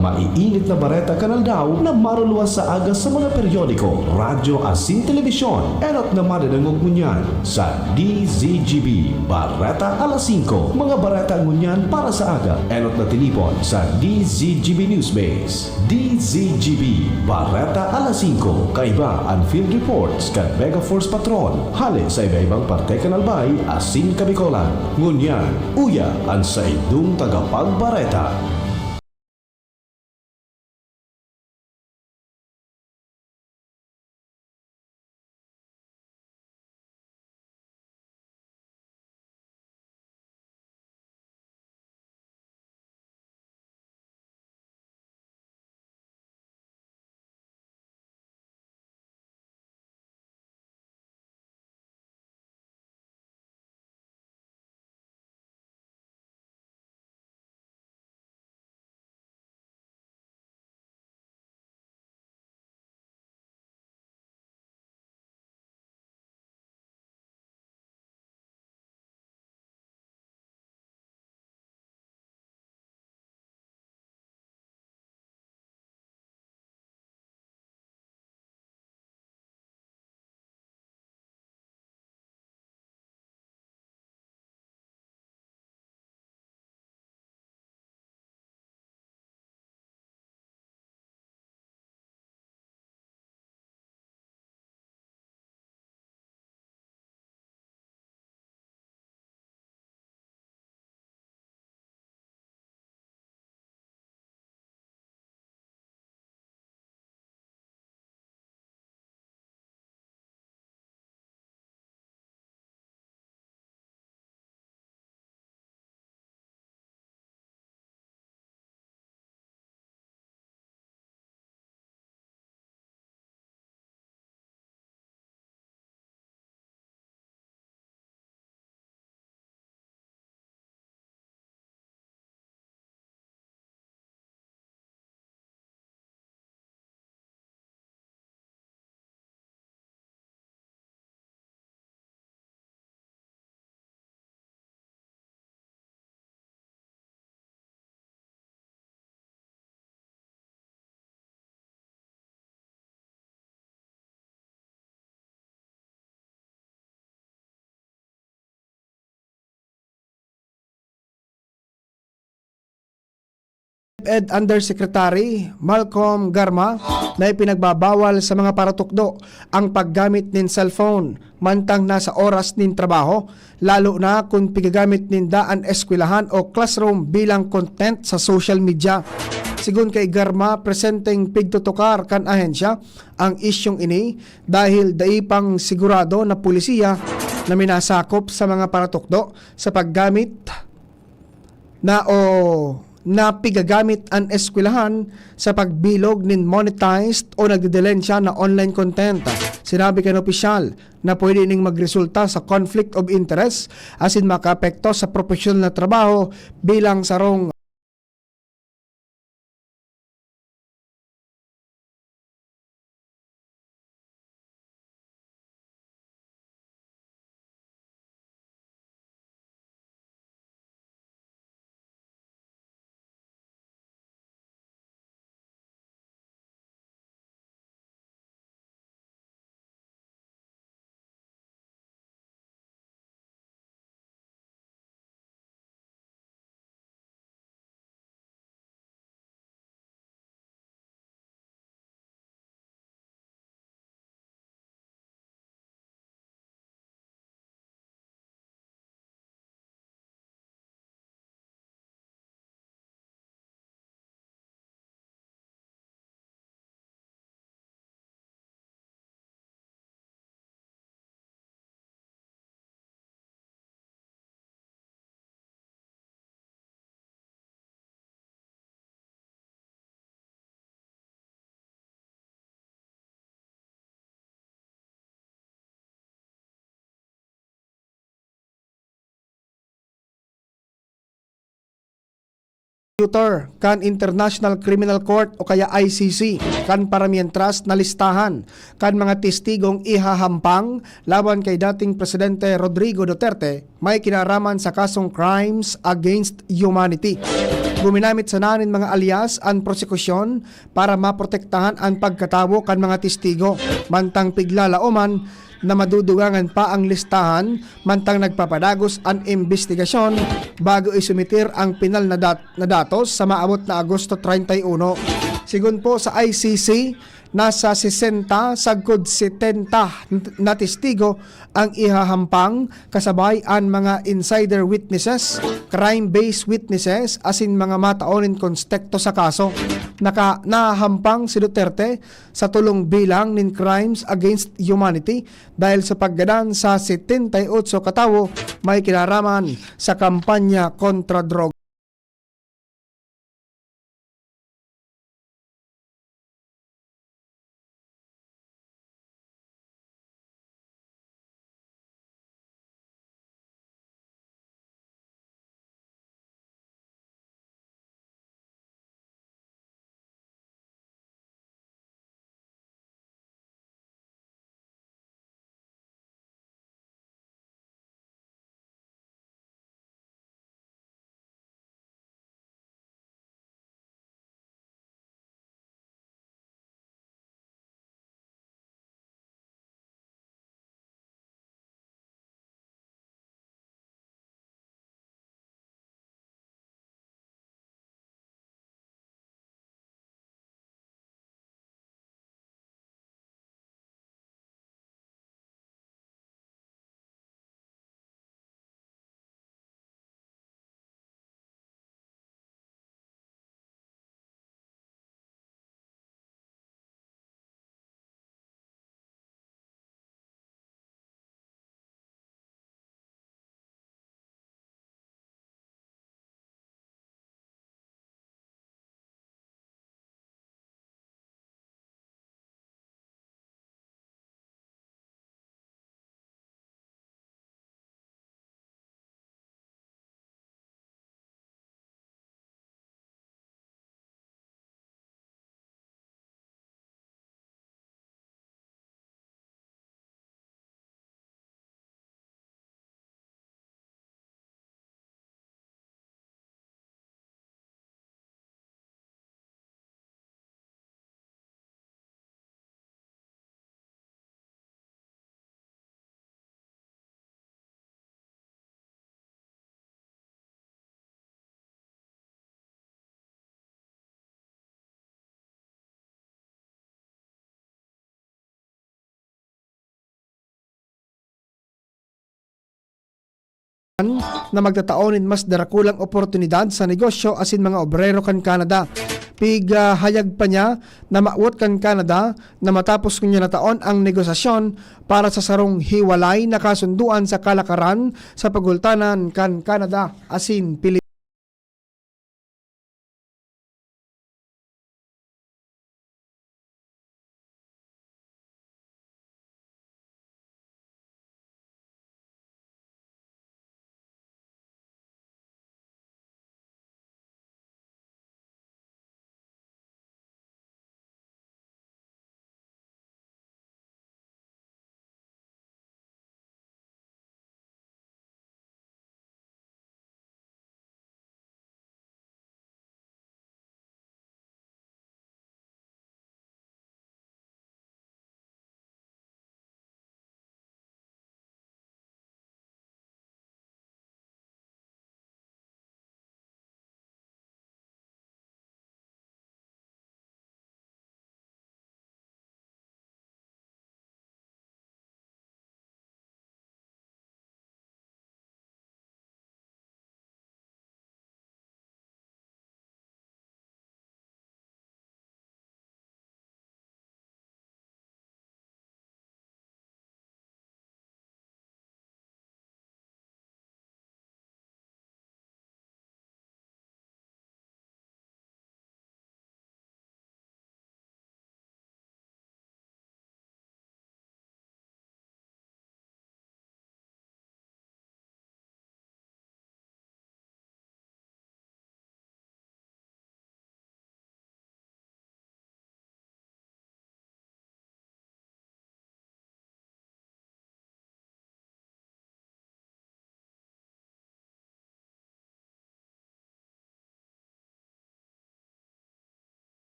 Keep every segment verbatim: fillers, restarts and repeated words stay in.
Maiinit na bareta kan aldaw na maruluwas sa aga sa mga periodiko, radyo asin telebisyon. Enot na madadangog ngunyan sa D Z G B Bareta alas singko. Mga bareta ngunyan para sa aga. Enot na tinipon sa D Z G B Newsbase. D Z G B Bareta alas singko. Kaiba an field reports kan Mega Force Patrol hale sa iba-ibang parte kan Albay asin Kabikolan. Ngunyan, uya an saindong tagapagbareta. Ed Undersecretary Malcolm Garma na ipinagbabawal sa mga paratukdo ang paggamit nin cellphone mantang nasa oras nin trabaho, lalo na kun pigagamit ninda an eskwelahan o classroom bilang content sa social media. Sigon kay Garma, presenteng pigtutukar kan ahensya ang isyung ini dahil dai pang sigurado na polisiya na minasakop sa mga paratukdo sa paggamit na o na pigagamit an eskwelahan sa pagbilog nin monetized o nagdedelen siya na online content. Sinabi kan opisyal na pwede ning magresulta sa conflict of interest asin makaapekto sa propesyonal na trabaho bilang sarong Prosecutor kan International Criminal Court o kaya I C C kan paramientras na listahan kan mga testigong ihahampang laban kay dating Presidente Rodrigo Duterte may kinaraman sa kasong crimes against humanity. Guminamit sana nin mga alias an prosekusyon para maprotektahan an pagkatawo kan mga testigo. Mantang piglalaoman na madudugangan pa ang listahan, mantang nagpapadagos an imbestigasyon bago isumiter ang pinal na dat-, na datos sa maabot na Agosto treinta y uno. Sigon po sa I C C, nasa sesenta sagkod setenta na testigo ang ihahampang, kasabay an mga insider witnesses, crime-based witnesses, asin mga matao nin konstekto sa kaso. Naka-, nahahampang si Duterte sa tolong bilang nin crimes against humanity dahil sa paggadan sa setenta y otso katawo may kinaraman sa kampanya kontra droga. Na magtatao nin mas darakulang oportunidad sa negosyo asin mga obrero kan Canada. Pighahayag pa niya na mawot kan Canada na matapos ngunyan na taon ang negosasyon para sa sarong hiwalay na kasundoan sa kalakaran sa pagultanan kan Canada asin Pilipinas.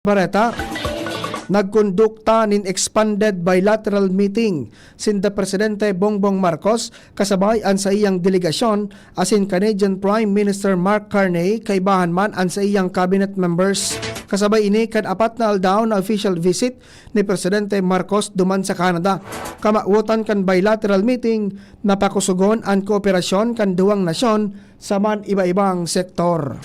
Bareta, nagkondukta nin expanded bilateral meeting sinda Presidente Bongbong Marcos kasabay an saiyang delegasyon asin Canadian Prime Minister Mark Carney, kaibahan man an saiyang cabinet members. Kasabay ini kan apat na aldaw na official visit ni Presidente Marcos duman sa Canada. Kamawotan kan bilateral meeting, napakusugon an kooperasyon kan duwang nasyon sa man iba-ibang sektor.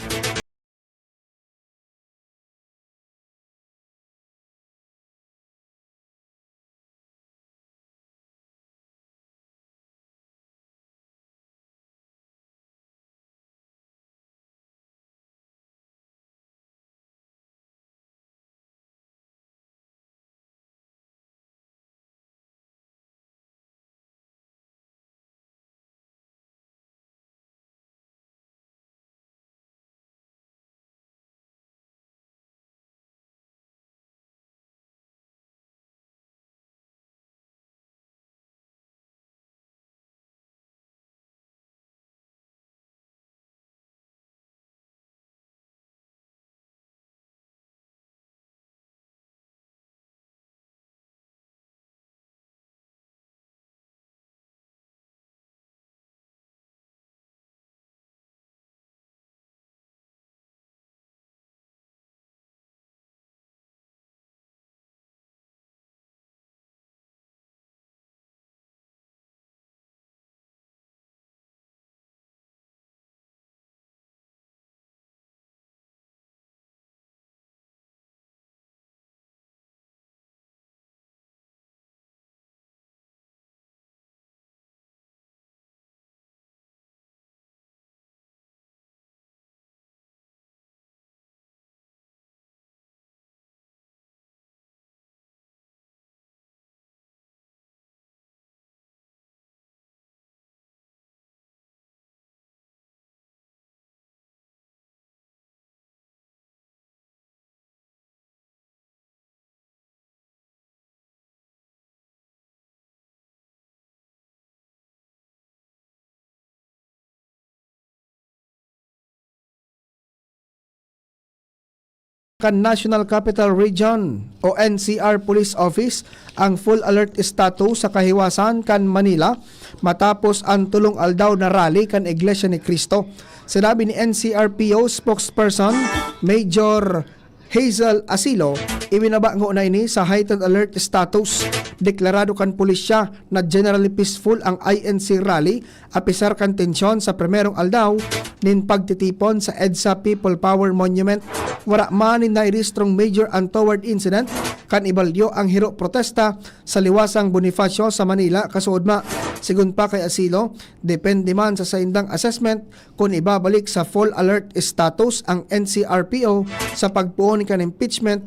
Kan National Capital Region o N C R Police Office ang full alert status sa kahiwasan kan Manila matapos an tolong aldaw na rally kan Iglesia ni Cristo. Sinabi ni N C R P O spokesperson Major Hazel Asilo, ibinaba ngona ini sa heightened alert status. Deklarado kan pulisya na generally peaceful ang I N C rally, apisar kan tensyon sa primerong aldaw nin pagtitipon sa EDSA People Power Monument. Wara man nin nairehistrong major untoward incident kan ibalyo ang hiro protesta sa liwasang Bonifacio sa Manila, kasuodma. Sigon pa kay Asilo, depende man sa saindang assessment kun ibabalik sa full alert status ang N C R P O sa pagpoon kan impeachment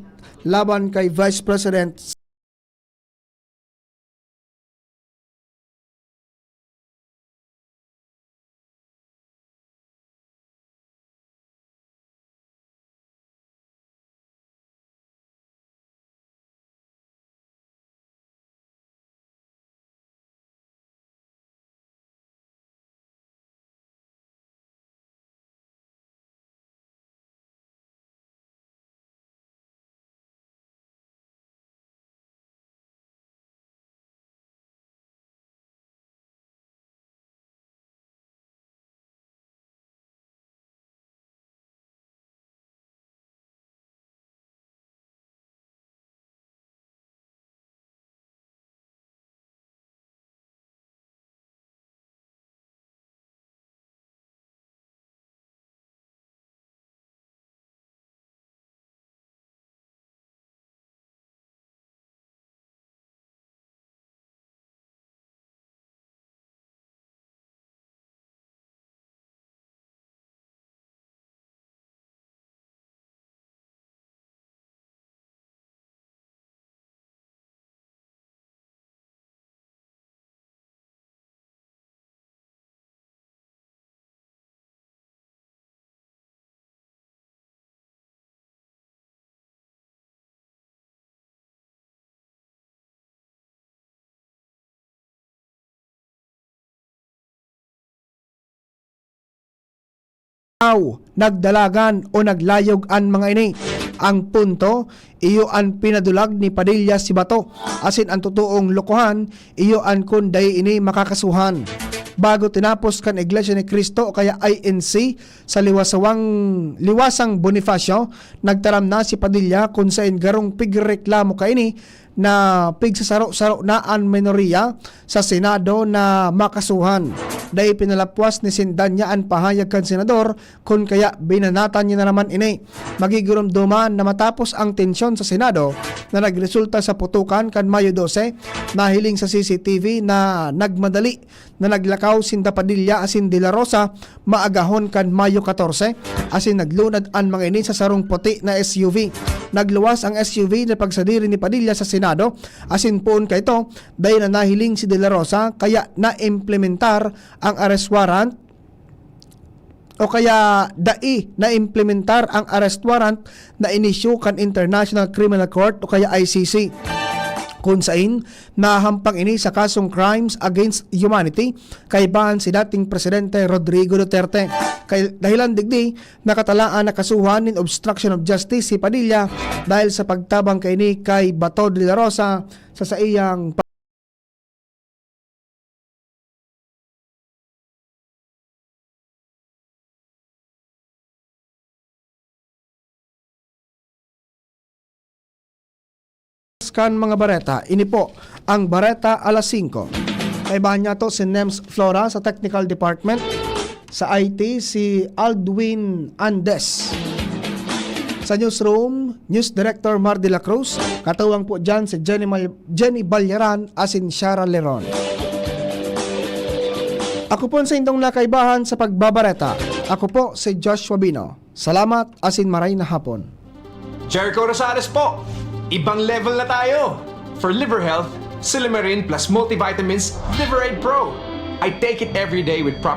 laban kay Vice President Aw, nagdalagan o naglayog an mga ini. Ang punto, iyo an pinadulag ni Padilla si Bato, asin an totoong lokohan, iyo an kun dai ini makakasuhan. Bago tinapos kan Iglesia ni Cristo o kaya I N C sa liwasawang, liwasang Bonifacio, nagtaram na si Padilla kun saen garong pigrereklamo kaini na pigsasaro-saro na an minorya sa Senado na makasuhan. Dai pinalapwas ni Sindanya an pahayag kan senador, kun kaya binanatan niya na naman ini. Magigiromdoman na matapos ang tensyon sa Senado na nagresulta sa putukan kan Mayo dose, nahiling sa C C T V na nagmadali na naglakaw sinda Padilla asin De La Rosa maagahon kan Mayo katorse, asin naglunad an mga ini sa sarong puti na S U V. Nagluwas ang S U V na pagsadiri ni Padilla sa Senado, asin poon kaito, dai na nahiling si De La Rosa, kaya naimplementar ang arrest warrant o kaya dai naimplementar ang arrest warrant na inisyu kan International Criminal Court o kaya I C C. Kun sain, nahahampang ini sa kasong crimes against humanity kaibahan si dating Presidente Rodrigo Duterte. Kay dahilan digdi, nakatalaan na kasuhan nin obstruction of justice si Padilla dahil sa pagtabang kaini kay Bato de la Rosa sa saiyang kan mga bareta. Ini po ang Bareta Alas Singko. Kaibahan niya to si Nems Flora sa Technical Department. Sa I T, si Aldwin Andes. Sa newsroom, News Director Mar de la Cruz. Katuwang po dyan si Jenny, Mal- Jenny Balyaran asin Shara Leron. Ako po sa indong nakaibahan sa pagbabareta. Ako po si Joshua Bino. Salamat asin maray na hapon. Jericho Rosales po! Ibang level na tayo! For liver health, Silymarin plus multivitamins, Liver Aid Pro. I take it every day with proper